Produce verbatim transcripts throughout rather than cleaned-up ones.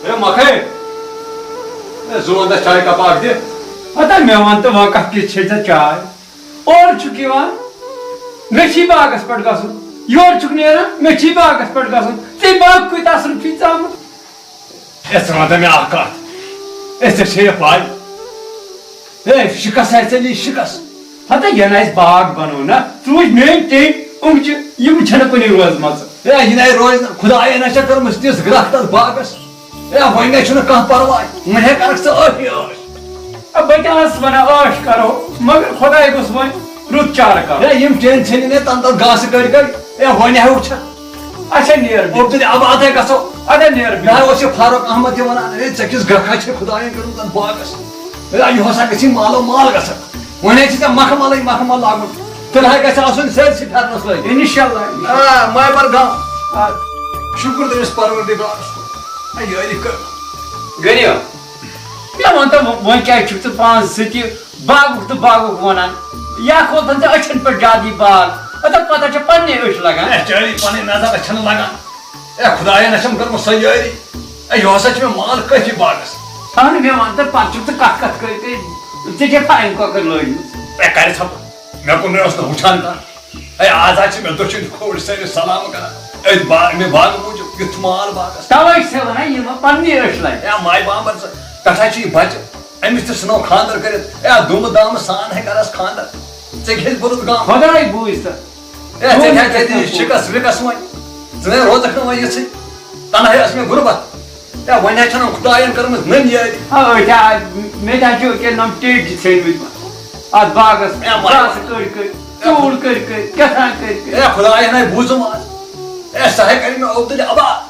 ہے مۄکھے، ہے زٕ وَنٛدَس چاے کپ اکھ دِ۔ ہتا مےٚ وَن تہٕ وۄنۍ کَتھ کِژھ چھے ژےٚ چاے؟ اورٕ چھُکھ یِوان، مےٚ چھی باغَس پٮ۪ٹھ گژھُن، یورٕ چھُکھ نیران، مےٚ چھی باغَس پٮ۪ٹھ گژھُن۔ ژےٚ باغ کۭتۍ اَصٕل چھُے ژامُت؟ ہے ژٕ وَن تہٕ مےٚ اَکھ کَتھ، ہے ژےٚ چھے یہِ پَے؟ ہے شِکَس آسہِ ژےٚ نِش شِکَس۔ ہتا یَنہٕ اَسہِ باغ بَنوو نا، ژٕ وٕچھ میٛٲنۍ ٹیٚنٛگۍ، یِم چھِ، یِم چھَنہٕ کُنی روزمَژٕ۔ ہے یہِ نَے روزِ نہٕ، خۄدایَن نہ چھےٚ کٔرمٕژ تِژھ گرٛکھ تَتھ باغَس۔ ہے وۄنۍ نَے چھُنہٕ کانٛہہ پَرواے، وۄنۍ ہے کَرَکھ ژٕ ٲشی ٲش۔ اے، بہٕ تہِ ٲسٕس وَنان ٲش کَرو، مگر خۄداے گوٚژھ وۄنۍ رُت چارٕ کَرُن۔ ہے یِم ٹیٚنٛڈۍ ژھٕنہِ مےٚ تَنہٕ تَتھ گاسہٕ کٔڑۍ کٔڑۍ۔ ہے وۄنۍ ہے وٕچھَکھ۔ اچھا نیر بیٚیہِ۔ عبدالعبادے گژھو۔ اَدٕ نیر بیٚیہِ۔ مےٚ اوس یہِ فاروق احمد تہِ وَنان، ہے ژےٚ کِژھ گرٛکھا چھے خۄدایَن کٔرمٕژ اَتھ باغَس؟ ہے یُہُس ہا گژھی مالو مال گژھان۔ وۄنۍ ہے چھِ ژےٚ مخملٕے مخمل لاگُن۔ تیٚلہِ ہا گژھِ آسُن سٲرسٕے پھٮ۪رنَس لٲگِتھ۔ انشاءاللہ، انشاءاللہ۔ آ، ماے بر گام۔ آ۔ شُکُر تٔمِس پروردگارَس کُن۔ ہے یٲری کٔر۔ غنی، مےٚ وَن تہٕ وۄنۍ کیٛازِ چھُکھ ژٕ پانَس سۭتۍ یہِ باغُک تہٕ باغُک وَنان؟ یا کھول تھَن ژےٚ أچھَن پٮ۪ٹھ زیادٕ یہِ باغ۔ ہَتہ پَتہ چھےٚ پنٛنی أچھ لَگان۔ ہے چٲری پَنٕنۍ نظر أچھَن لَگان۔ اے خۄدایا، نہ چھَم کٔرمٕژ سۄ یٲری۔ اے، یہِ ہسا چھُ مےٚ مال کٲفی باغس۔ اہن، مےٚ وَن تہٕ پَتہٕ چھُکھ ژٕ کَتھ کَتھ کٔرِتھ، ژےٚ چھےٚ پَنٕنۍ کۄکٕر لٲجمٕژ۔ اے، کَرِ ژھۄپہٕ، مےٚ کُن نَے اوس نہٕ وٕچھان کانٛہہ۔ اے، آز حظ چھِ مےٚ دٔچھِنۍ کھووٕرۍ سٲری سلام کران۔ أتھۍ با-، اَمے باغہٕ موٗجوٗب یُتھ مال باغس۔ تَوَے چھِ ژےٚ وَنان، یِم پَنٕنی أچھ لَگہِ۔ اے، ماے بامبر ژٕ، پٮ۪ٹھٕ حظ چھُ یہِ بَچہٕ، أمِس تہِ ژھٕنو خانٛدر کٔرِتھ۔ اے، دُمہٕ دامہٕ سان ہے کَرس خانٛدر۔ ژےٚ کیٛازِ بوٚرُتھ گام؟ خۄداے بوٗزۍ تہٕ۔ اے، ژےٚ کیٛاہ کیٛاہ دِیہِ شِکَس وِکَس وۄنۍ؟ ژٕ نے روزَکھ نہٕ وۄنۍ یِژھٕے۔ تَنہَے ٲس مےٚ غُربت۔ اے، وۄنۍ ہا چھَنہٕ خۄدایَن کٔرمٕژ نٔنۍ یٲری۔ آ، أتھۍ آ، مےٚ تہِ ہا چھُ أکیٛاہ نَم ٹیٚٹۍ زٕ ژھیٚنۍمٕتۍ وۄنۍ۔ اَتھ باغَس اے، مَہ-، گاسہٕ کٔڑۍ کٔڑۍ، ژوٗر کٔڑۍ کٔڑۍ، کیٛاہ تام کٔڑۍ کٔڑۍ۔ اے، خۄدایَن ہے بوٗزُم آز۔ اے، سۄ ہے کَرِ مےٚ عبدالعباد۔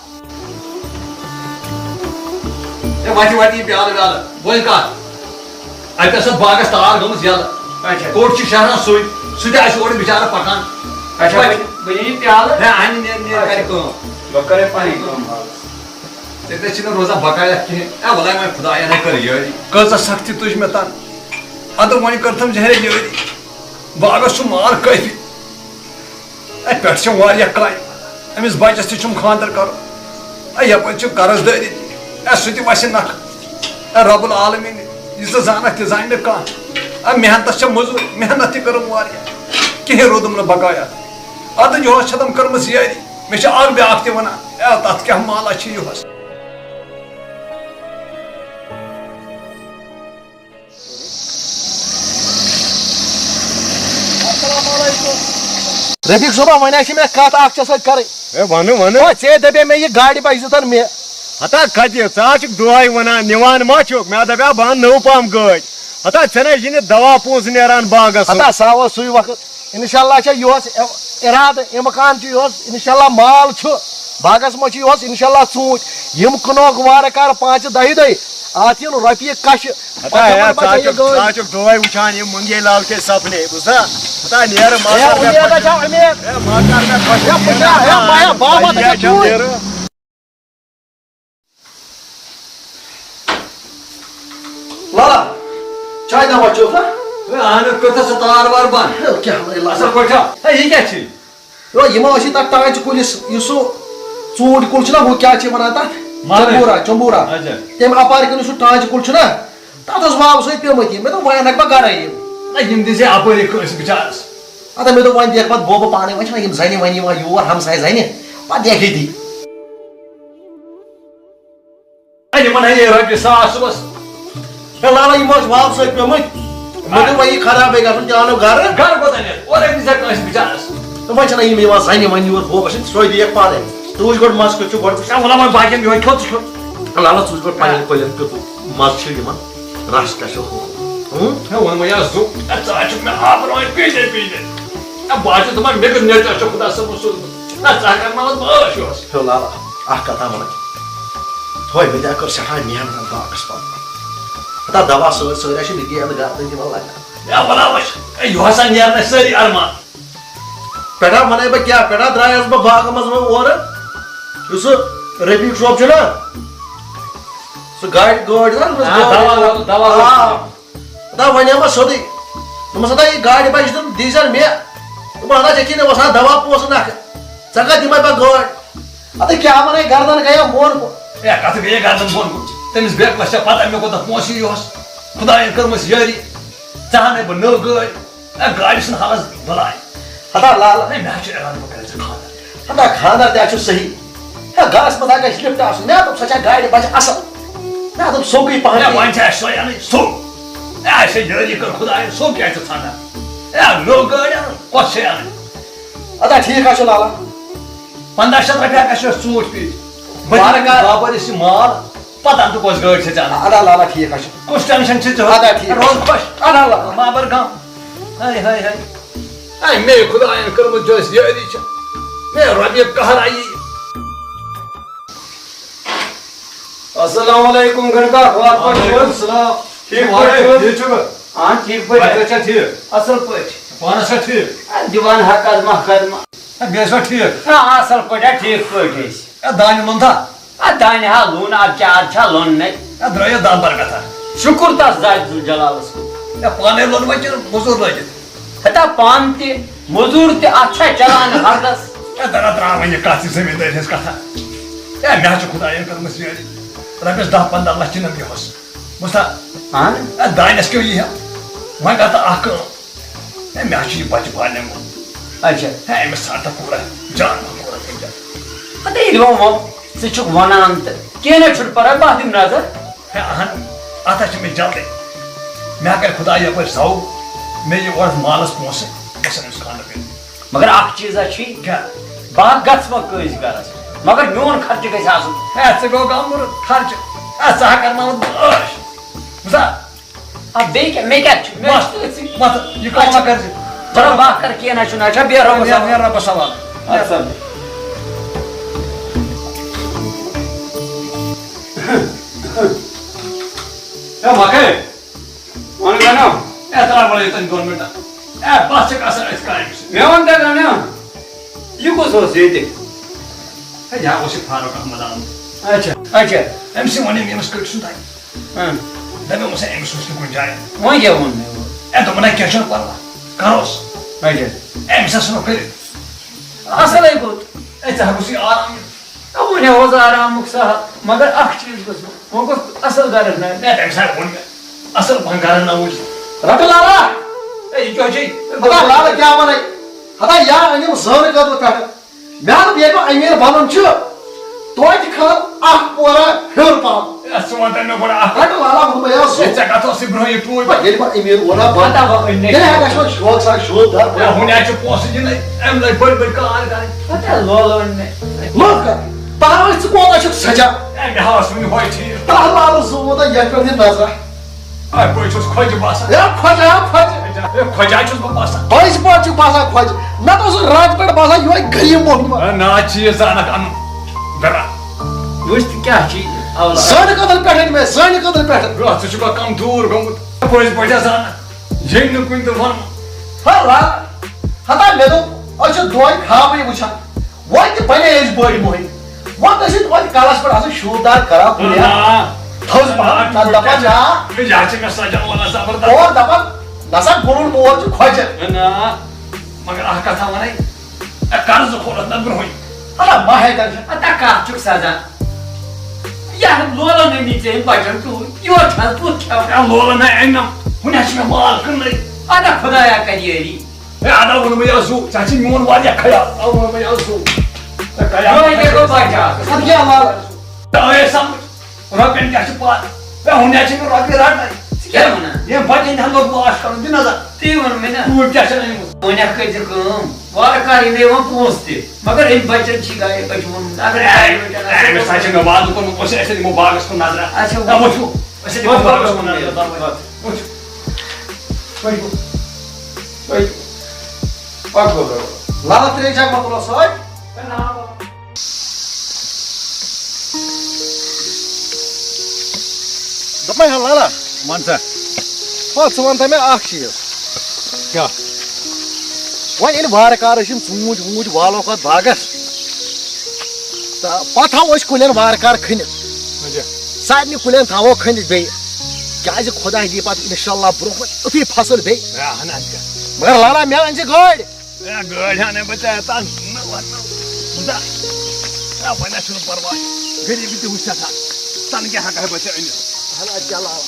ہے، وَتہِ وَتہِ یہِ پیالہٕ ویالہٕ۔ بوز کَتھ۔ اَتہِ ٲس اَتھ باغَس تار گٔمٕژ یَلہٕ۔ اچھا۔ کوٚٹ چھُ شہرَس سُے۔ سُہ تہِ آسہِ اورٕ بِچارٕ پَکان۔ اچھا، وَتہِ۔ بہٕ، بہٕ نِمہٕ یہِ پیالہٕ۔ ہے، اَنہِ نیر، نیر کَرِ کٲم۔ بہٕ کَرٕ پَنٕنۍ کٲم حالَس۔ ژےٚ تہِ چھِنہٕ روزان بقایا کِہیٖنۍ۔ ہے، وَلہٕ وۄنۍ خۄدایَن ہے کٔر یٲری۔ کۭژاہ سختی تُج مےٚ تَنہٕ۔ اَدٕ وۄنۍ کٔرتھَم زِہرے یٲری۔ باغَس چھُ مال کٲفی۔ اے، پٮ۪ٹھٕ چھِ واریاہ کامہِ۔ أمِس بَچَس تہِ چھُم خانٛدر کَرُن۔ اے، یَپٲرۍ چھُ قرض دٲری تہِ۔ اے، سُہ تہِ وَسہِ نَکھٕ۔ اے، رب العالمیٖن، یہِ ژٕ زانَکھ تہِ زانہِ نہٕ کانٛہہ۔ اے، محنتَس چھےٚ مٔزوٗرۍ، محنت تہِ کٔرٕم واریاہ۔ کِہیٖنۍ روٗدُم نہٕ بقایا۔ اَدٕ یُہُس چھےٚ تِم کٔرمٕژ یٲری۔ مےٚ چھِ اَکھ بیٛاکھ تہِ وَنان، اے، تَتھ کیٛاہ مالا چھِ یُہُس؟ رفیق صٲبا، وۄنۍ آسہِ مےٚ کتھ اکھ ژےٚ سۭتۍ کرٕنۍ۔ ہے، وَنہٕ، وَنہٕ۔ او، ژےٚ دپے مےٚ یہِ گاڑِ بچہِ دیُتن مےٚ۔ ہتا کتہِ؟ ژٕ ہا چھُکھ دۄہے وَنان، نِوان ما چھُکھ؟ مےٚ دپیٛاو بہٕ اَنہٕ نٔو پہم گٲڑۍ۔ ہتا ژےٚ نہ یہِ نہٕ دوا پونٛسہٕ نیران باغس۔ ہتا سُہ ہا اوس سُے وقت۔ انشاءاللہ چھےٚ یُہُس ارادٕ، امکان چھُ یُہُس، انشاءاللہ مال چھُ، باغس منٛز چھُ یُہُس، انشاءاللہ ژوٗنٛٹھۍ۔ یِم کٕنوکھ وارٕ کارٕ پانٛژِ دَہہِ دۄہہِ، اتھ یِن رۄپیہِ کچھِ۔ ہتا پتہٕ ہے، دپن، ژٕ بچا ہا یہِ چھُکھ، ژٕ گٲڑۍ۔ ہا چھُکھ دۄہے وٕچھان یِم مُنگے لال کے سپنے، بوٗزتھا؟ ہتا نیر ہے، مکار مےٚ امید خۄش۔ ہا چھا امید۔ ہے، مکار مےٚ خۄش۔ ہے، بہٕ چھا، ہے، بہٕ ہا، بہٕ ہا وَتھٕ ہے، ژوٗرِ۔ نیر۔ لالا، چاے دوا چوکھ نا؟ ہے، اہن حظ، کٔرتھس ژٕ تار وار بنٛد۔ ہے، کیٛاہ وَنہٕ لالا؟ اصل پٲٹھۍ چھا؟ ہے، یہِ کیٛاہ چھِ؟ یو، یِمو ٲسۍ تَتھ ٹانٛچہِ کُلِس، یُس سُہ ژوٗنٛٹھۍ کُل چھُنہ، ہُہ کیٛاہ چھِ وَنان تَتھ؟ مَرٕج۔ چمبوٗرا، چمبوٗرا۔ اچھا۔ تَمہِ اَپارِ کِنۍ یُس سُہ ٹانٛچہِ کُل چھُنہ، تَتھ ٲس واو سۭتۍ پیٚمٕتۍ یِم۔ مےٚ دوٚپ، وۄنۍ اَنَکھ بہٕ گَرَے یِم۔ نہ، یِم دِژے اَپٲری کٲنٛسہِ بِچارَس۔ اَدٕ مےٚ دوٚپ، وۄنۍ دِکھ پَتہٕ بوبہٕ پانَے، وۄنۍ چھِنہ یِم زَنہِ وَنہِ یِوان یور، ہمساے زَنہِ، پَتہٕ دِکھ ییٚتی۔ ہے، یِمن ہے یہِ رۄپیہِ ساس صُبحس۔ ہے لالا، یِم ٲسۍ واپسٕے پیٚمٕتۍ۔ مےٚ دوٚپ، وۄنۍ یہِ خرابٕے گژھُن، تہِ اَنو گرٕ۔ گرٕ کوٚت اَنہِ؟ اورَے دِژ ژےٚ کٲنٛسہِ بِچارَس۔ تہٕ وۄنۍ چھِنہ یِم یِوان زَنہِ وَنہِ یور، ہُہ گژھِ سۄے دِیَکھ پانَے۔ ژٕ وٕچھ گۄڈٕ مَزٕ کیُتھ چھُ گۄڈٕ۔ ہے، وَلہٕ وۄنۍ باقیَن یِہوٚے کھیوٚو ژٕ کھیوٚو۔ لالا، ژٕ وٕچھ گۄڈٕ پَنٕنٮ۪ن کُلٮ۪ن کیُتھ مَزٕ چھُ یِمَن۔ رَس کیٛاہ چھُ ہُہ؟ ہُم؟ ہے، وۄنۍ وۄنۍ آز زُو۔ ہے، ژٕ ہا چھُکھ مےٚ آبرُوے پیٖنتہِ پیٖنتہِ۔ ہے، بہٕ ہا چھُس دَپان، مےٚ کیُتھ نیچر چھُ خۄدا صٲبَن سوٗزمُت۔ ہے، ژٕ ہا کَرناوَتھ بہٕ عٲش یوہَس۔ ہے لالا، اَکھ کَتھا وَنَے۔ تھوے مےٚ تہِ ہا کٔر سٮ۪ٹھاہ محنت اَتھ باغَس پَتہٕ۔ ہتا دوا سۭتۍ سۭتۍ ہا چھِ مےٚ گینٛد گردٕنۍ تہِ وَلہٕ لَگان۔ ہے، وَلہٕ ہا وٕچھ، ہے، یُہُس ہا نیرنَے سٲری اَرمان۔ پٮ۪ٹھٕ ہا وَنَے بہٕ کیٛاہ، پٮ۪ٹھٕ ہا درٛایَس بہٕ باغہٕ منٛز وۄنۍ اورٕ۔ یُس سُہ رفیق صٲب چھُنہ، سُہ گاڑِ، گٲڑۍ چھُنہ، آ، گٲڑۍ۔ دوا، دوا، دوا۔ آ۔ دَپ وَنے مےٚ سیوٚدُے۔ دوٚپمَس، ہتا یہِ گاڑِ بَچہِ دیُن، دیٖزٮ۪ن مےٚ۔ دوٚپُن، ہتا ژےٚ کِنۍ اوس ہا دَوا پونٛسہٕ نَکھٕ؟ ژےٚ کَتھ دِمَے بہٕ گٲڑۍ؟ ہتا کیٛاہ وَنَے، گردَن گٔیَم بۄن۔ ہے، کتھ گٔیے گردن بۄن کُن؟ تٔمِس بیکلس چھےٚ پتہ مےٚ کوٗتاہ پونٛسہٕ یہِ یوہس؟ خۄداین کٔرمٕژ یٲری، ژےٚ ہن ہے بہٕ نٔو گٲڑۍ۔ ہے، گاڑِ چھُنہٕ حالس بلاے۔ ہتا لال۔ ہے، مےٚ ہا چھُ ارادٕ بہٕ کرٕ ژےٚ خانٛدر۔ ہتا خانٛدر تہِ ہا چھُ صحیح۔ ہے، گرس منٛز ہا گژھِ لفٹ آسُن۔ مےٚ ہا دوٚپ سۄ چھےٚ گاڑِ بجہِ اصل۔ مےٚ ہا دوٚپ سوٚگُے پہن ہے، دِیہِ۔ وۄنۍ چھےٚ اَسہِ سۄے اَنٕنۍ سوٚگ۔ ہے، اَسہِ چھےٚ یٲری کٔر خۄداین سوٚگ کیٛازِ ژٕ ژھانٛڈان؟ ہے، نٔو گٲڑۍ اَنُن، کۄس چھےٚ اَنٕنۍ؟ ادا ٹھیک ہا چھُ لالا۔ پنٛداہ شیٚتھ رۄپیہِ ہا گژھِ اَسہِ ژوٗنٛٹھۍ پیٖٹۍ۔ بہٕ دِمہٕ بارکار۔ باپٲرِس یہِ مال، پتہٕ اَنہٕ بہٕ کۄس گٲڑۍ چھےٚ ژےٚ اَنٕنۍ۔ ادا لالا ٹھیک ہا چھُ۔ کُس ٹینشن چھُ ژےٚ؟ ادا ٹھیک۔ روز خۄش۔ ادا لالا۔ بابر گام۔ ہاے ہاے ہاے۔ اے مے خۄدایَن کٔرمٕژ یۄس یٲری چھےٚ۔ مے رۄبہِ قہر آیی۔ السلام علیکم گنڈکا، وعلیکم السلام۔ ٹھیک پٲٹھۍ چھِو؟ ٹھیک چھِو؟ آ، ٹھیک پٲٹھۍ۔ بچہٕ چھا ٹھیک؟ اصل پٲٹھۍ۔ پانس چھا ٹھیک؟ آ، دِوان ہا قدمہ قدمہ۔ ہے، بیٚیہِ ٲسوا ٹھیٖک؟ آ، اَصٕل پٲٹھۍ، آ، ٹھیٖک پٲٹھۍ ٲسۍ۔ ہے، دانہِ لوٚن تھا؟ آ، دانہِ ہا لوٚن، اَدٕ کیٛاہ، اَدٕ چھا لوٚن نے؟ ہے، درٛٲیِو دَم برکت ہا۔ شُکُر تَس ذاتِ ذوالجلالَس کُن۔ ہے، پانَے لوٚن وۄنۍ کِنہٕ موٚزوٗر لٲگِتھ؟ ہتا پانہٕ تہِ، موٚزوٗر تہِ، اَتھ چھا چَلان ہردَس؟ ہے، دَرا ترٛاو وۄنۍ یہِ کَتھ، یہِ زٔمیٖندٲرۍ ہٕنٛز کَتھا۔ ہے، مےٚ ہا چھِ خۄدایَن کٔرمٕژ یٲری۔ رۄپیَس دَہ پنٛداہ لَچھ چھِ نہٕ مےٚ یِہُس۔ بوٗزتھا؟ ہاں؟ ہے، دانٮ۪س کیٛاہ یی ہا؟ وۄنۍ کَر تہٕ اَکھ کٲم۔ ہے، مےٚ ہا چھُ یہِ بچہٕ بالٮ۪ن ووٚنمُت۔ اچھا۔ ہے، أمِس ژھانٛڈ تہٕ کوٗرا، جان پہم کوٗرا کُنہِ جایہِ۔ ہَتے ییٚلہِ وۄنۍ وۄنۍ ژٕ چھُکھ وَنان تہٕ کینٛہہ نہ چھُنہٕ پَرواے، بہٕ دِمہٕ نظر۔ ہے، اَہَن، اَتھ ہا چھِ مےٚ جلدی۔ مےٚ ہا کَرِ خۄداے یَپٲرۍ سَو، مےٚ یہِ اورٕ مالَس پونٛسہٕ، بہٕ گژھٕ أمِس خانٛدر کٔرِتھ۔ مگر اَکھ چیٖزا چھُے، کیٛاہ؟ بہٕ ہا گژھٕ وۄنۍ کٲنٛسہِ گَرَس، مگر میون خرچہٕ گژھِ آسُن۔ ہے، ژٕ گوٚو کَم وُرُکھ خرچہٕ۔ ہے، ژٕ ہا کَرناوَتھ بہٕ عٲش۔ بوٗزتھا؟ آ، بیٚیہِ کیٛاہ؟ مےٚ کیٛاہ چھُ؟ مےٚ وَتھ، چھُ أتھۍ سۭتۍ۔ وَتھ، یہِ کٲم اچھا۔ کَر ژٕ۔ چلو، بہٕ ہا کَرٕ کینٛہہ نہ چھُنہٕ، اچھا، بیٚہہ رۄبَس حوالہٕ۔ اَدٕ سا۔ ہے، مۄکھے۔ وَن وَنو۔ ہے، ترٛاو وَلہٕ ییٚتٮ۪ن دۄن مِنٹَن۔ ہے، بَس ژٕ کَر سا أتھۍ کامہِ سۭتۍ۔ مےٚ وَن تہٕ وَنو۔ یہِ کُس اوس ییٚتہِ؟ ہے، یہِ ہا اوس یہِ فاروق احمد آمُت۔ اچھا، اچھا۔ أمۍ سٕے ووٚن أمۍ، أمِس کٔٹۍ سُنٛد اَتہِ۔ ہاں۔ دَپیومَس، ہے، أمِس اوس نہٕ کُنہِ جایہِ۔ وۄنۍ کیٛاہ ووٚن مےٚ؟ ہے، دوٚپُن، ہے، کینٛہہ چھُنہٕ پَرواے، کَروس۔ اچھا۔ ہے، أمِس ہا ژھٕنو کٔرِتھ۔ اَصٕلَے گوٚو۔ ہے، ژےٚ ہا گوٚژھُے آرام یُن۔ ہے، وۄنۍ ہا اوس آرامُک سہل، مگر اَکھ چیٖز گوٚژھ مےٚ، وۄنۍ گوٚژھ اَصٕل گَرَس نہ۔ ہے، تَمہِ ساتہٕ ووٚن مےٚ، اَصٕل پَہَن گَرَس نہ وٕچھ۔ رَٹہٕ لالا۔ ہے، یہِ کیٛاہ چھے؟ ہتا لالا کیٛاہ وَنَے؟ ہتا یارٕ أنِم زٲنہٕ خٲطرٕ پٮ۪ٹھٕ۔ مےٚ دوٚپ، ییٚلہِ بہٕ أمیٖر بَنُن چھُ، توتہِ کھَنہٕ اَکھ پورہ ہیوٚر پَہَم۔ ہے، ژٕ وَن تہٕ مےٚ گۄڈٕ اَکھ۔ رَٹہٕ لالا ووٚن مےٚ یَس۔ ہے، ژےٚ کَتھ ٲسٕے برٛونٛہہ یہِ ٹوٗپۍ؟ پَتہٕ ییٚلہِ بہٕ أمیٖر وونا بَنہٕ، پَتہٕ ہا وۄنۍ أنۍ مےٚ تیٚلہِ ہٮ۪کہٕ ہا وۄنۍ شوق سان شوق دار ہے، بٔنِتھ۔ ہُنہِ ہا چھِ پونٛسہٕ دِنَے، اَمہِ لَٹہِ بٔڑۍ بٔڑۍ کار کَرٕنۍ۔ پَتہٕ ہا لولہٕ أنۍ مےٚ۔ لوٚگ کَتھ؟ پَہلوان، ژٕ کوٗتاہ چھُکھ سَجان؟ ہے، مےٚ ہا ٲس وُنہِ ہۄے ٹھیٖک۔ تَتھ لالَس زوٗمُت یَتھ پٮ۪ٹھ یہِ نظرا۔ ہے، بہٕ چھُس خۄجہِ باسان۔ ہے، خۄجا، خۄجہِ۔ ہے، خۄجا چھُس بہٕ باسان۔ بٔلۍ پٲٹھۍ چھُکھ باسان خۄجہِ۔ نَتہٕ اوسُکھ راتہٕ پٮ۪ٹھ باسان یِہوٚے غریٖب موٚہنیوٗ۔ ہے، نہ، چیٖز زانَکھ اَنُن۔ گرا۔ وٕچھ تہٕ کیٛاہ چھِ یہِ اولاد۔ زٲنہٕ خٲطرٕ پٮ۪ٹھ أنۍ مےٚ، زٲنہٕ خٲطرٕ پٮ۪ٹھ۔ ہے، ژٕ چھُکھ کَم دوٗر گوٚمُت۔ پٔزۍ پٲٹھۍ ہا زانَکھ۔ ییٚمۍ نہٕ کُنہِ تہِ ووٚن۔ ہے، لا، ہتا مےٚ دوٚپ، أسۍ چھِ دۄہَے خابٕے وٕچھان۔ وۄنۍ تہِ بَنے أسۍ بٔڑۍ مٔہۍ۔ وۄنۍ ٲسِتھ وۄنۍ کَلَس پٮ۪ٹھ آسان شوٗب دار کَران کُنہِ۔ آ۔ تھٔز پَہَن، نہ دَپان نا۔ ہے، یہِ ہا چھِ مےٚ سَجان وَنان زبردست۔ اور دَپان، نہ سا گُنٛڈ مول چھُ خۄجہِ۔ ہے، نا۔ مگر اَکھ کَتھا وَنَے، ہے، قرضہٕ کھولُتھ نہ برٛونٛہٕے۔ ہتا ماہے ٹٮ۪نشَن۔ ہتا کَتھ چھُکھ سَزان؟ یَتھ لولَن أنی ژےٚ أمۍ بَچَن ٹوٗپۍ، یورٕ چھَس بہٕ کھٮ۪وان۔ ہے، لولَن ہے أنۍ نَم، وُنہِ ہا چھِ مےٚ مال کٕننَے۔ ہتا خۄدایا کَرِ یٲری۔ ہے، ادا ووٚنمَے یا زُو، ژےٚ چھِ میون واریاہ خیال۔ اَوٕ ووٚنمَے یا زُو۔ ہے، خیال۔ یِہوٚے کیٛاہ گوٚو بچہٕ اَکھ؟ اَدٕ کیٛاہ وَلہٕ؟ تَوَے سَمٕجھ۔ رۄپیَن کیٛاہ چھِ پَتھ؟ ہے، ہُنہِ چھِ مےٚ رۄپیہِ رَٹنَے۔ ژٕ کیٛاہ وَنان؟ ییٚمۍ بَچَن ہَن لوٚگ واش کَرُن، دِ نظر۔ تی ووٚن مےٚ نا۔ ٹوٗپۍ کیٛاہ چھِ أنۍمٕژ؟ وۄنۍ اَکھ کٔرۍ زِ کٲم، وارٕ کارٕ یِنَے وۄنۍ پونٛسہٕ تہِ۔ مگر أمۍ بَچَن چھِ گَرِ، أسۍ چھِ ووٚنمُت، اگر ہے، ہے، أمِس ہا چھِ مےٚ وعدٕ کوٚرمُت، أسۍ، أسۍ دِمو باغَس کُن نظرہ۔ اچھا، ہے، وٕچھِو، أسۍ دِمو وۄتھ، باغَس کُن نظرہ۔ وۄتھ۔ وٕچھ۔ پٔکِو۔ پٔکِو۔ پَکو، پَکو۔ لَلہٕ ترٛیش چھا مۄکلو سۭتۍ؟ دوٚپمَے ہا لَلہٕ۔ وَن سا۔ ہا، ژٕ وَن تہٕ مےٚ اَکھ چیٖز۔ کیٛاہ؟ وۄنۍ ییٚلہِ وارٕ کارٕ أسۍ یِم ژوٗنٛٹھۍ ووٗنٛٹھۍ والو کَتھ باغَس، تہٕ پَتہٕ تھاوو أسۍ کُلٮ۪ن وارٕ کارٕ کھٔنِتھ۔ اچھا۔ سارنٕے کُلٮ۪ن تھاوو کھٔنِتھ بیٚیہِ۔ کیٛازِ خۄداے دی پَتہٕ اِنشاء اللہ برٛونٛہہ کُن یُتھُے فصٕل بیٚیہِ۔ ہے، اَہَن حظ۔ مگر لَلہٕ، مےٚ أنۍ زِ گٲڑۍ۔ ہے، گٲڑۍ اَنَے بہٕ ژےٚ تَس نہٕ وَنہٕ۔ بوٗزتھا؟ ہے، وۄنۍ ہا چھُنہٕ پرواے، غریٖبی تہِ وٕچھ سٮ۪ٹھاہ، تَنہٕ کیٛاہ ہٮ۪کہٕ ہا بہٕ ژےٚ أنِتھ؟ اہن حظ، چلاو۔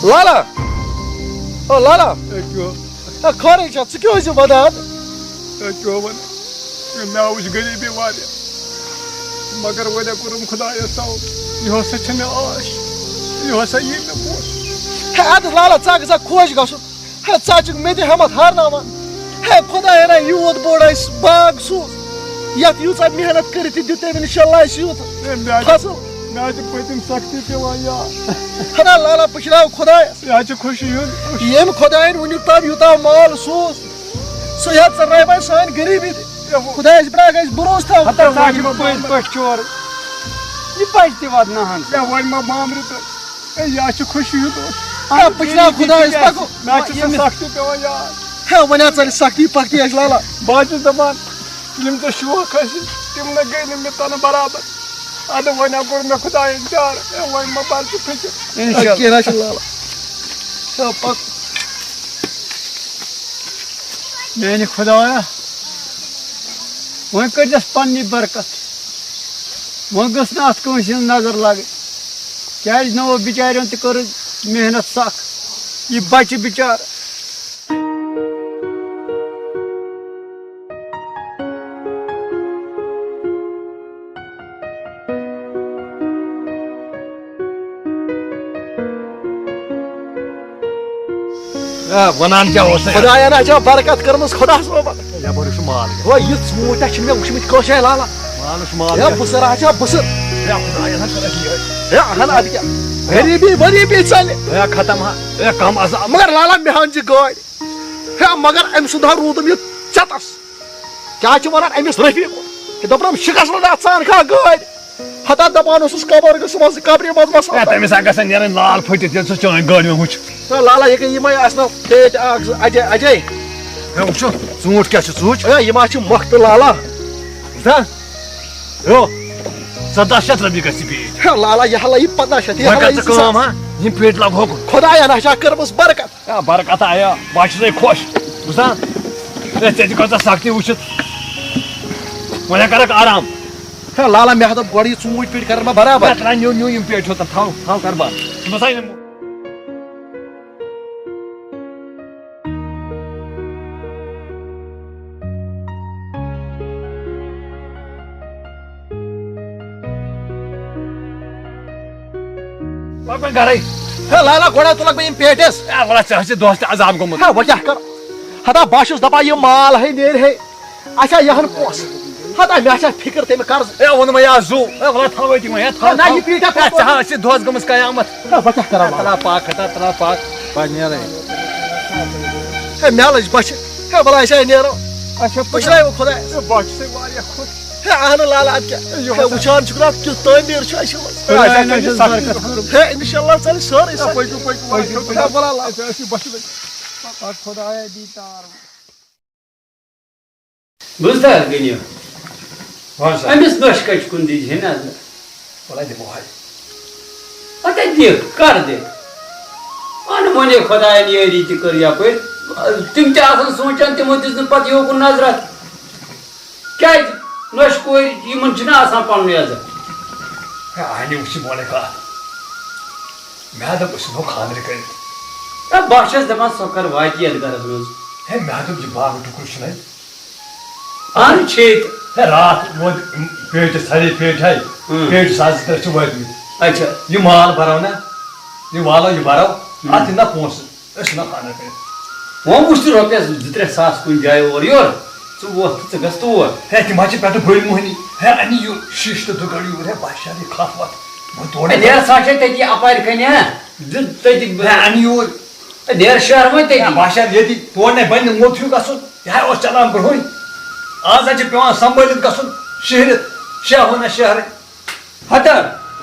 لالا! او لالا! اے چو، اے خٲرٕے چھا؟ ژٕ کیٛاہ اوس یہِ وَدان؟ اے چو وَن، مےٚ وٕچھ غریٖبی واریاہ، مگر وۄنۍ کوٚرُم خۄدایَس توکل۔ یہِ ہسا چھِ مےٚ آش، یہِ ہسا یی مےٚ پونٛسہٕ۔ ہے اَدٕ لالا، ژٕ ہا گژھِ ہا خۄش گژھُن۔ ہے، ژٕ ہا چھُکھ مےٚ تہِ ہٮ۪متھ ہارناوان۔ ہے، خۄدایا، یوٗت بوٚڑ اَسہِ باغ سوٗز، یَتھ ییٖژاہ محنت کٔرِتھ تہِ دیُت تٔمۍ، اِنشاءاللہ، اَسہِ یوٗت ہے، مےٚ حظ چھِ، فصل۔ مےٚ حظ چھِ پٔتِم سختی پٮ۪وان یاد۔ ہنا لالا، پُشراو خۄدایَس۔ یہِ حظ چھِ خوشی ہُنٛد۔ ییٚمۍ خۄدایَن وٕنیُک تام یوٗتاہ مال سوٗز، سُہ ہٮ۪تھ ژٕ رَے وۄنۍ سٲنۍ غریٖبی تہِ۔ ہے، وۄنۍ خۄدایَس پٮ۪ٹھ گژھِ بھروسہٕ تھاوُن۔ ہتا ژٕ ہا چھُکھ پٔزۍ پٲٹھۍ چورٕ۔ یہِ پَزِ تہِ وَدناوان۔ ہے، وۄنۍ ما بامرِ تہٕ۔ ہے، یہِ حظ چھِ خوشی ہُنٛد اوس۔ ہے، پُشراو خۄدایَس، پَکو۔ مےٚ حظ چھِ سۄ ییٚمِس سختی پٮ۪وان یاد۔ ہے، وۄنۍ حظ ژَلہِ سختی پختی اَسہِ لالا۔ بہٕ حظ چھُس دَپان، یِم ژےٚ شوق ٲسۍ، تِم نہ گٔے نہٕ مےٚ تَنہٕ برابر۔ اَدٕ وۄنۍ ہا کوٚر مےٚ خۄدایَن چارٕ۔ ہے، وۄنۍ مہ بَر ژٕ فِکِر۔ اِنشاءاللہ۔ کینٛہہ نہ چھُنہٕ لالا۔ ہے، پَک۔ میٛانہِ خۄدایا، وۄنۍ کٔرۍزٮ۪س پننہِ برکت۔ وۄنۍ گٔژھ نہٕ اتھ کٲنٛسہِ ہٕنٛز نظر لگٕنۍ، کیازِ نہ اوس بِچارٮ۪ن تہِ کٔرٕس محنت سخ۔ یہِ بچہِ بِچارٕ۔ آ، ونان کیٛاہ اوس ژےٚ؟ خداین ہا چھا برکت کٔرمٕژ خدا صٲبن۔ یپٲرۍ چھُ مال۔ ہو، یہِ ژوٗنٛٹھۍ ہا چھِنہٕ مےٚ وٕچھمٕتۍ کٲنٛسہِ، ہے لالا۔ مال چھُ مال۔ ہے، بہٕ سا ہا چھا بہٕ سا۔ ہے، خداین ہا کٔر اَسہِ یہِ۔ ہے، اہن، اَدٕ کیٛاہ؟ غریٖبی، غریٖبی ژَلہِ۔ ہے، ختم ہا۔ ہے، کم عذاب۔ مگر لالا، مےٚ ہن چھِ گٲڑۍ۔ ہے، مگر أمۍ سُنٛد ہا روٗدُم یہِ ژٮ۪تس۔ کیٛاہ چھِ وَنان أمِس رفیٖق؟ ہے، دوٚپنَم، شِکَس منٛز اَتھ ژٕ اَنکھا گٲڑۍ؟ ہتا دَپان اوسُس، قبر گٔژھ صُبحَس قبرِ منٛز وَسُن۔ ہے، تٔمِس ہا گژھن نیرٕنۍ لال پھٔٹِتھ، ییٚلہِ سُہ چٲنۍ گٲڑۍ مےٚ وٕچھ۔ ہے، لالا، یہِ گٔے یِمَے آسنو پیٹہِ اَکھ زٕ اَجے، اَجے۔ ہے، وٕچھو، ژوٗنٛٹھۍ کیٛاہ چھِ، ژوٗنٛٹھۍ؟ ہے، یِم ہا چھِ مۄختہٕ، لالا۔ بوٗزتھا؟ ہیو، ژۄداہ شیٚتھ رۄپیہِ گژھِ یہِ پیٖٹ۔ ہے، لالا، یہِ ہا لَیہِ پنٛداہ شیٚتھ، یہِ وۄنۍ ہا کر لَیہِ ژٕ زٕ ساس۔ کٲم، ہا؟ یِم پیٖٹۍ لاگہوکھ۔ خۄدایَن ہا چھا کٔرمٕژ برکت۔ ہے، برکت آیا، بہٕ ہا چھُسے خۄش۔ بوٗزتھا؟ ہے، ژےٚ تہِ کۭژاہ سختی وٕچھِتھ۔ وۄنۍ ہا کَرَکھ آرام۔ ہے، لالا، مےٚ ہا دوٚپ گۄڈٕ یہِ ژوٗنٛٹھۍ پیٖٹۍ کَرَن مےٚ برابر۔ ہے، ترٛا، نیوٗ، نیوٗ یِم پیٹہِ ہیوٚتَن، تھاو، تھاو کَر بنٛد۔ ژٕ بَسا یِم۔ پَکھ وۄنۍ گرے۔ ہے لالا، گۄڈٕ ہا تُلکھ بہٕ یِم پیٹٮ۪س۔ ہے وَلہٕ، ژےٚ حظ چھِ دۄہَس تہِ عذاب گوٚمُت۔ ہے وۄنۍ کیٛاہ کَرٕ؟ ہتا بہٕ ہا چھُس دَپان، یہِ مال ہے نیرِ ہے۔ اچھا، یہِ ہن پونٛسہٕ۔ ہتا مےٚ چھا فِکر تَمہِ قرض۔ ہے ووٚنمَے آز زُو۔ ہے وَلہٕ تھاوَے تِم وۄنۍ، ہے تھاو، ہے نہ، تھاو۔ یہِ پیٹھا ہے ژےٚ حظ چھِ دۄہَس گٔمٕژ قیامت۔ ہے بہٕ کیٛاہ کَرٕ وۄنۍ؟ ترٛا پَکھ، ہتا ترٛا پَکھ۔ بہٕ نیرَے۔ ہے مےٚ لٔج بۄچھِ۔ ہے وَلہٕ أسۍ ہے نیرو۔ اچھا، بہٕ چھُس وۄنۍ خۄدایَس۔ ہے بہٕ چھُسَے واریاہ خۄش۔ ہے اہن لالا، اَدٕ کیٛاہ؟ ہے وٕچھان چھُکھ نا، کیُتھ تعمیٖر چھُ اَسہِ منٛز۔ ہے اچھا، خۄدایَن کَرِ ہَسا سختی برکت۔ ختم۔ ہے اِنشاءاللہ ژَلہِ سٲرٕے ہے سختی۔ پٔکِو، پٔکِو، پٔکِو، پٔکِو۔ ہے وَلہٕ اللہ۔ ہے أسۍ چھِ بۄچھِ لٔگۍ۔ پَتہٕ خۄدایا دی تار۔ بوٗزتھا غنی؟ وَن سا۔ أمِس نۄشہِ کَچہِ کُن دیٖزِ ہے نظر۔ وَلہٕ دِمو ہے۔ ہَتہٕ دِکھ، کَر دِکھ؟ اَن وَنے خۄدایَن یٲری تہِ کٔر یَپٲرۍ۔ تِم تہِ آسَن سونٛچان، تِمو دِژ نہٕ پَتہٕ یوکُن نظرا۔ کیٛازِ؟ نۄشہِ کورِ، یِمَن چھُنہٕ آسان پَنُن عزت۔ ہے، اَہنہِ وٕچھ یہِ بۄنٕے کَتھ۔ مےٚ ہا دوٚپ، أسۍ ژھٕنو خانٛدرٕ کٔرِتھ۔ ہے، بہٕ چھَس دَپان، سۄ کَر واتی یَتھ گَرَس منٛز۔ ہے، مےٚ ہا دوٚپ، یہِ باغہٕ ٹُکرٕ چھُنہٕ اَتہِ۔ اَہَن چھے تہٕ۔ ہے، راتھ ووت پیٹہِ، سارے پیٹہِ ہاے۔ اۭں۔ پیٹہِ ساس زٕ ترٛےٚ چھِ وٲتمٕتۍ۔ اچھا۔ یہِ مال بَرو نہ، یہِ والو، یہِ بَرو۔ اۭں۔ اَتھ دِن نہ پونٛسہٕ، أسۍ ژھٕنو خانٛدر کٔرِتھ۔ وۄنۍ وٕچھ ژٕ رۄپیَس زٕ ترٛےٚ ساس کُنہِ جایہِ اورٕ یورٕ، ژٕ وۄتھ تہٕ ژٕ گژھ تور۔ ہے، تِم حظ چھِ پٮ۪ٹھٕ بٔلۍ موہنی۔ ہے، اَنہِ یہِ شیٖشہٕ تہٕ دُگَڑ یوٗرۍ۔ ہے، بہٕ ہا شَرٕ یہِ کھَتھ وَتھ۔ وۄنۍ تورٕ ہے، نیرٕ سا چھے تٔتی اَپارِ کَنہِ، ہا؟ دِ تٔتی۔ ہے، اَنہِ یوٗرۍ۔ ہے، نیرٕ شہر وۄنۍ تٔتی۔ ہے، بہٕ ہا شَرٕ ییٚتی۔ تور نَے بَنہِ نہٕ، موٚت ہیوٗ گژھُن۔ یہِ ہا اوس چَلان برٛونٛہٕے۔ آز حظ چھِ پٮ۪وان سنبھٲلِتھ گژھُن شہرِ، شاہ ہو نہ شہرٕ۔ ہتا،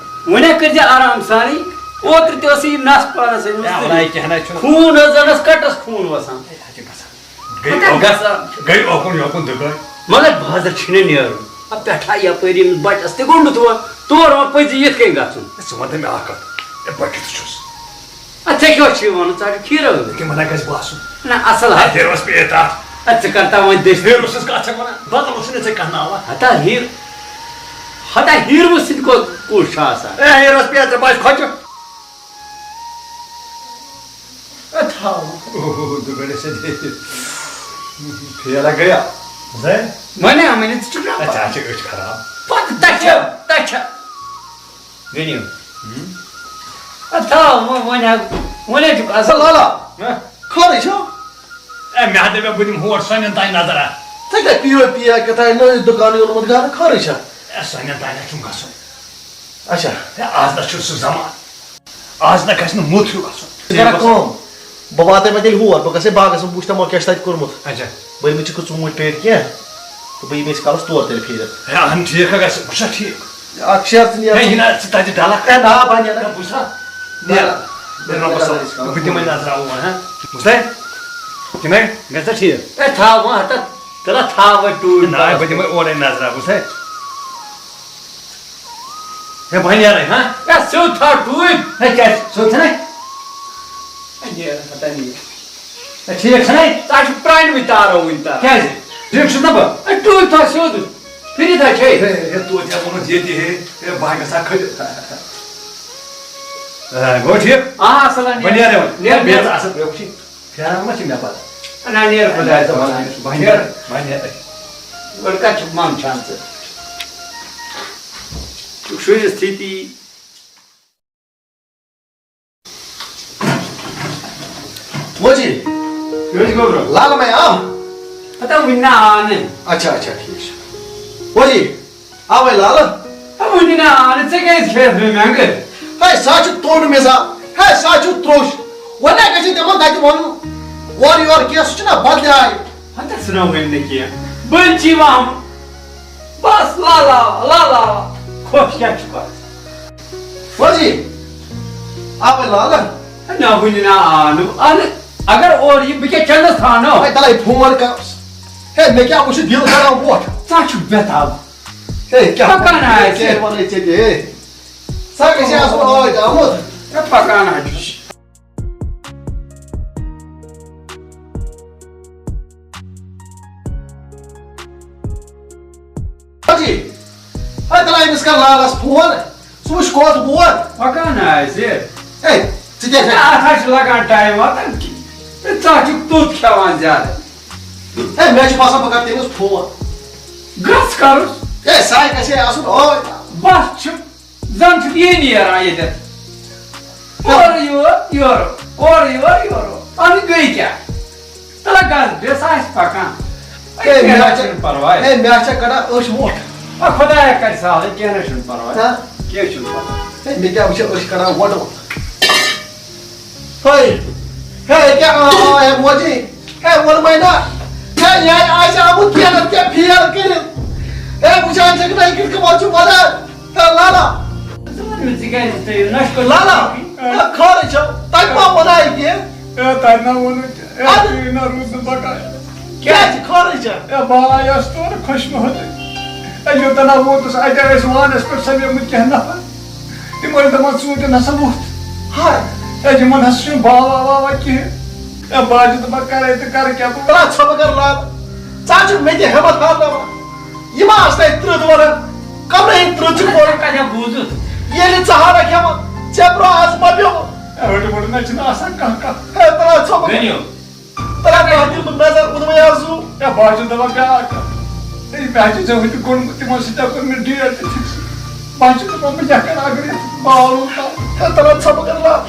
وۄنۍ ہا کٔرۍ زِ آرام سانٕے۔ اوترٕ تہِ ٲسٕے یہِ نس پانس أنۍ مٕژ۔ ہے، وَلہٕ، کیٚنٛہہ نہ چھُنہٕ۔ خوٗن اوس زَن ٲس کَٹَس خوٗن وَسان۔ ہے، تَتہِ چھِ گژھان۔ گٔے پَتہٕ اوکُن، گژھان۔ گٔے اوکُن یوکُن دُگٲے۔ مگر بازر چھُنہٕ نیرُن۔ اَتھ پٮ۪ٹھ آے یَپٲرۍ ییٚمِس بَچَس تہِ گوٚنٛڈُت وۄنۍ۔ تور وۄنۍ پٔزی یِتھ کٔنۍ گژھُن۔ ہے، ژٕ وَن تہٕ مےٚ اَکھ کَتھ۔ ہے، بہٕ کیُتھ چھُس؟ اَدٕ ژےٚ کیٛاہ چھُے وَنُن؟ ژٕ ہا چھُکھ کھیٖرٕ وٲلِس۔ ییٚکیٛاہ مَنا گژھِ باسُن۔ نہ، اَصٕل ہا۔ ہے، ہیٖروَس پیٚیہِ تَتھ۔ اَدٕ ژٕ کَر تام وۄنۍ دٔسۍ۔ ہیٖروَس سٕنٛز کَتھ چھَکھ وَنان؟ بدل اوسُے نہٕ ژےٚ کانٛہہ ناوہ۔ ہتا ہیٖر-، ہتا ہیٖروٕ سۭتۍ کو-، کُس چھُ آسان؟ ہے، ہیٖروَس پیٚیہِ ژےٚ باسہِ کھۄچہِ۔ اے، تھاو۔ اوہ، دُگٲڑِس ہے دے۔ فیل ہا گٔیا۔ زَے؟ وَنے، وَنے، ژٕ چھُکھ نا اے، ژےٚ ہا چھِ أچھ خراب۔ پَتہٕ تَچھا، تَچھا۔ ؤنِو۔ ہُم؟ اے، تھاو، وۄنۍ، وۄنۍ ہا، وۄنۍ ہا چھُکھ اَصٕل۔ لالا، ہہ؟ خٲرٕے چھا؟ اے، مےٚ ہا دَپیو، بہٕ دِمہٕ ہور سۄنٮ۪ن تانۍ نظرا۔ ژےٚ کیٛاہ پی او پی یا کیٛاہ تام نٔوِس دُکانٕے اوٚنمُت گرٕ، خٲرٕے چھا؟ اے، سۄنٮ۪ن تانۍ ہا چھُم گژھُن۔ اچھا۔ اے، آز نہ چھُ سُہ زمانہٕ۔ آز نہ گژھِ نہٕ موٚت ہیوٗ گژھُن۔ ژٕ کَرکھ کٲم، بہٕ واتَے وۄنۍ تیٚلہِ ہور، بہٕ گژھٕ باغَس منٛز، بہٕ وٕچھِ تَمہِ کیٛاہ چھُ تَتہِ کوٚرمُت۔ اچھا۔ بٔرمٕتۍ چھِکھ ژوٗنٛٹھۍ پیٹہِ کینٛہہ، تہٕ بہٕ یِمہٕ ییٖتِس کالَس تور تیٚلہِ پھیٖرِتھ۔ ہے، اَہَن، ٹھیٖک ہا گژھِ، بہٕ چھُسا ٹھیٖک؟ اَکھ شرط نیر۔ ہے، یہِ نہ، ژٕ تَتہِ ڈَلَکھ۔ ہے، نا، بہٕ نیرٕ۔ ہے، بہٕ چھُسا؟ نیر۔ نیر۔ بہٕ رۄبَس حوالہٕ، بہٕ دِمَے نظر اوٗرۍ، ہا؟ بوٗزتھا؟ کِنہٕ گژھِ نا ٹھیٖک؟ ہے، تھاو وۄنۍ ہَتَتھ، تَلہ تھاو وۄنۍ ٹوٗرۍ نہ، بَس۔ بہٕ دِمَے اورَے نظر، بوٗزتھا؟ ہے، بہٕ نیرَے، ہا؟ ہے، سیوٚد تھاو ٹوٗرۍ۔ ہے، کیٛازِ؟ سیوٚد چھَنَے؟ ہے، نیر، ہَتا نیر۔ ہے، ٹھیٖک چھَنَے؟ ژٕ ہا چھُکھ پرٛانہِ وٕنۍ تارو وٕنۍ تار۔ کیٛازِ؟ ٹھیٖک چھُس نہ بہٕ۔ ہے، ٹوٗرۍ تھاو سیوٚد۔ پھِرِتھ ہا چھے۔ ہے، ہے، توتہِ ہا ووٚنُتھ ییٚتہِ، ہے، ہے، بہٕ ہا گژھٕ ہا کھٔٹِتھ۔ آ، گوٚو ٹھیٖک؟ آ، اَصٕل ہا بہٕ نیرٕ۔ نیرٕ وۄنۍ۔ نیرٕ، ہے، بیٚیہِ نیرٕ۔ ژٕ اَصٕل پٲٹھۍ وٕچھی۔ پھیران ما چھِ مےٚ پَتہٕ؟ نہ، نیرٕ خۄدایَس حوالہٕ۔ بہٕ نیرٕ، بہٕ نیرٕ۔ لٔڑکَس چھُکھ منٛدچھان ژٕ۔ ژٕ چھُکھ شُرِس تھِتی۔ وۄزی۔ کیٛاہ حظ گوٚبرو؟ لالہٕ مَے آو؟ ہتا وٕنہِ نہ آو نہٕ۔ اچھا، اچھا، ٹھیٖک چھُ۔ وۄزی، آوَے لالہٕ؟ ہا، وٕنہِ نہ آو نہٕ، ژےٚ کیٛازِ کھیٚیَتھ مےٚ مٮ۪نٛگہٕ؟ ہے، سُہ ہا چھُ توٚن مِزاز، ہے، سُہ ہا چھُ ترٛوٚش۔ وۄنۍ نہ گژھِ تِمَن تَتہِ وَنُن، اورٕ یورٕ کینٛہہ، سُہ چھُنہ بدلہِ آیہِ۔ ہتا ژٕ نہ ؤنۍ نہٕ کینٛہہ، بٔلۍ چی وَہمہٕ۔ بس، لالاوا، لالاوا، خۄش کیٛاہ چھُ پَتہٕ؟ وۄزی، آوَے لالہٕ؟ ہے، نہ، وٕنہِ نہ آو نہٕ۔ اَدٕ اگر اورٕ یہِ، بہٕ کیٛاہ چَنٛدَس تھاونو؟ ہے، تَلَے فون کَرُس۔ ہے، مےٚ کیٛاہ وٕچھِ دِل کَران وۄٹھ؟ ژٕ ہا چھُکھ بے تاب۔ ہے، کیٛاہ پَکان وَنَے، آسہِ۔ کیٛاہ وَنَے ژےٚ تہِ، ہے؟ سُہ گژھِ آسُن ٲدۍ آمُت۔ ہے، پَکان ہا چھُس۔ حاجی، ہے تَلہٕ أمِس کَر لالَس فون، سُہ وٕچھ کوٚت ووت۔ پَکان آسہِ۔ ہے، ژٕ کیٛاہ چھَکھ؟ اَتھ ہا چھُ لَگان ٹایم واتان کہِ، ہے، ژٕ ہا چھُکھ توٚت کھٮ۪وان زیادٕ۔ ہے، مےٚ چھُ باسان بہٕ کَرٕ تٔمِس فون۔ گژھ کَرُس۔ ہے، سُہ ہا گژھِ ہے آسُن ٲدۍ۔ بَس چھُ۔ زَن چھُکھ یی نیران ییٚتٮ۪تھ۔ اورٕ یور، یورٕ، اورٕ یور، یورٕ۔ اَدٕ گٔے کیٛاہ؟ تَلہ گژھ، بیٚیہِ سا آسہِ پَکان۔ ہے، کینٛہہ مےٚ نہ چھُنہٕ پَرواے۔ ہے، مےٚ چھےٚ کَڑان أچھ وۄٹھ۔ آ، خۄدایا کَرِ سہلٕے، کینٛہہ نہ چھُنہٕ پَرواے۔ ہہ؟ کینٛہہ چھُنہٕ پَرواے۔ ہے، مےٚ کیٛاہ وٕچھِ أچھ کَڑان وۄٹھ وۄٹھ۔ ہے، ہے، کیٛاہ، آ، آ، ہے، موجی۔ ہے، ووٚنمَے نا۔ ہے، یہِ آسہِ آمُت کینٛہہ نَتہٕ کینٛہہ فیل کٔرِتھ۔ ہے، وٕچھان چھَکھ نا، یہِ کِتھ کٔنۍ چھُ وَنان۔ ہے، لالا۔ ژٕ وَن مےٚ، ژٕ کیٛازِ تھٲیِو نَشہٕ کوٚر لالا۔ ہے، خٲرٕے چھا؟ تۄہہِ ما وَناے کینٛہہ؟ ہے، تۄہہِ نا ووٚنُے تہِ۔ ہے، اَدٕ تُہۍ نا روٗد نہٕ بَکار۔ کیٛازِ خٲرٕے چھا؟ ہے، بہٕ آیوس تورٕ خۄش محمدٕے۔ ہے، یوٚتَن ہا ووتُس، اَتہِ ٲسۍ وانَس پٮ۪ٹھ سَمیمٕتۍ کینٛہہ نفر۔ تِم ٲسۍ دَپان، "ژوٗنٛٹھٮ۪ن ہسا ووٚتھ۔" ہاے۔ ہے، یِمَن ہسا چھُنہٕ باوا واوا کِہیٖنۍ۔ ہے، بہٕ حظ چھُس دَپان، کَرَے تہٕ کَرٕ کیٛاہ بہٕ؟ ترٛا ژھۄپہٕ کَر لال۔ ژٕ حظ چھُکھ مےٚ تہِ ہٮ۪مَتھ ہارناوان۔ یہِ ما آسہٕ تۄہہِ ترٕٛہ وَران؟ کَمرٕ ہٕنٛدۍ ترٕٛہ چھِ پوٚرُن۔ کَتہِ بوٗزُتھ؟ ییٚلہِ ژٕ ہارَکھ ہٮ۪وان، ژےٚ برٛونٛہہ آز مَہ پیوٚو۔ ہے، ہُٹہِ مُٹہِ نہ چھُنہٕ آسان کانٛہہ کَتھ۔ ہے، ترٛا ژھۄپہٕ کَر۔ ؤنِو۔ ترٛا کانٛہہ دِمہٕ نظر، اوٚنمُے آو زُو۔ ہے، بہٕ حظ چھُس دَپان بیٛاکھ کَتھ۔ ہے، مےٚ حظ چھِ ژےٚ ہُتہِ کوٚڑمُت، تِمو سۭتۍ ہا کوٚر مےٚ ڈیٹ تہِ فِکس۔ بہٕ حظ چھُس دَپان، بہٕ کیٛاہ کَرٕ اگر یَتھ باوُل کَرٕ؟ ہے، ترٛا ژھۄپہٕ کَر لال۔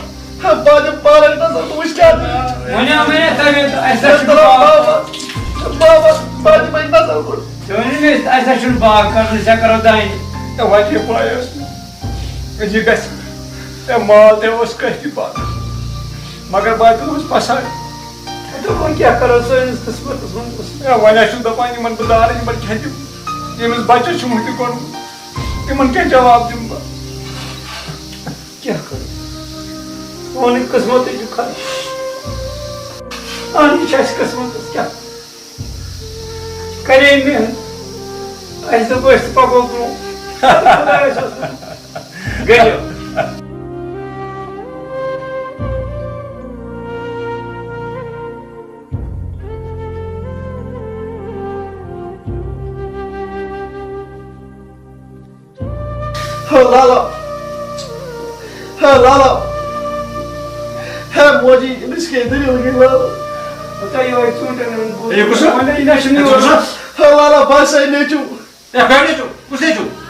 ہے، بہٕ حظ دِمہٕ پانَے نظر، بہٕ وٕچھٕ کیٛاہ دٔلیٖل چھِ۔ وَنیو مےٚ نا تۄہہِ، اَسہِ ہے، حظ چھُنہٕ ترٛا باو۔ بابا، بابا، بہٕ حظ دِمَے نظر گۄڈٕ۔ تُہۍ ؤنِو مےٚ، اَسہِ حظ چھُنہٕ باغ کَرُن، أسۍ ہا کَرو دانہِ۔ ہے، وۄنۍ یہِ پَے ٲس نہٕ۔ یہِ گژھِ۔ ہے، مال تہِ اوس کٲفی پَتہٕ۔ مگر بہٕ تہِ اوس پَسنٛد۔ ہے، تہٕ وۄنۍ کیٛاہ کَرو سٲنِس قٕسمَتَس منٛز اوس۔ ہے، وۄنۍ حظ چھُس دَپان، یِمَن بہٕ دارٕ، یِمَن کھٮ۪تہِ، ییٚمِس بَچَس چھُم ہُتہِ کوٚرمُت، تِمَن کیٛاہ جواب دِمہٕ بہٕ؟ کیٛاہ کرو؟ پنُن قٕسمتٕے چھُ خراب۔ اہن، یہِ چھُ اَسہِ قٕسمتس کیٛاہ؟ کرے محنت، اَسہِ دوٚپ أسۍ تہِ پکو برٛونٛہہ۔ خۄدایَس اوس۔ گٔیو۔ ہو لالا، ہو لالا، ہے موجی، أمِس کیٛاہ دٔلیٖل گٔے لالا؟ ہتا یہِ وۄنۍ ژوٗنٛٹھٮ۪ن ہُنٛد گوٚو۔ ہے، یہِ کُس چھُ؟ وۄنۍ یہِ نہ چھُنہٕ ہے، ژٕ کُس چھُکھ؟ ہو لالا، بہٕ ہسا نیٚچوٗ۔ ہے، کَتہِ چھُ؟ کُس نیٚچوٗ؟